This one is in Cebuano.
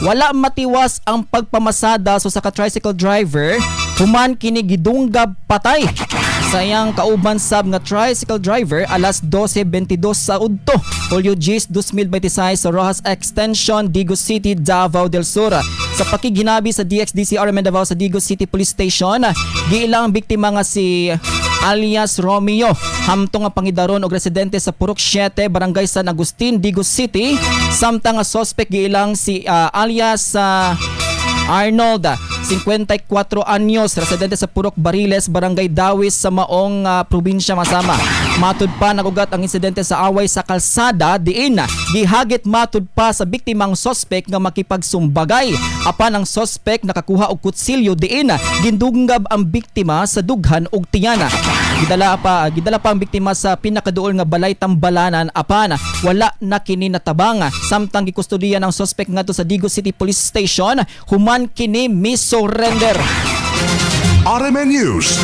Wala matiwas ang pagpamasada sa usa ka tricycle driver human kini gidunggab patay sa iyang kauban sab nga tricycle driver alas 12:22 sa udto, Hulyo 10, 2026 sa Roxas Extension, Digos City, Davao del Sur. Sa pakighinabi sa DXDC RMN Davao sa Digos City Police Station, giilang ang biktima nga si alias Romeo, hamtong nga pangidaron og residente sa Purok 7, Barangay San Agustin, Digos City. Samtang nga suspect giilang si alias Arnold, 54 anyos, residente sa Purok Bariles, Barangay Dawis sa maong probinsya masama. Matud pa, nagugat ang insidente sa away sa kalsada diin gihagit matud pa sa biktimang suspect nga makipagsumbagay. Apan ang suspect nakakuha og kutsilyo diin gindunggab ang biktima sa dughan og tiyan. Gidala pa ang biktima sa pinakaduol nga balay tambalanan apan wala na kini natabang. Samtang gikustodiya ng suspect ngadto sa Digos City Police Station human kini mi-surrender. RMN News.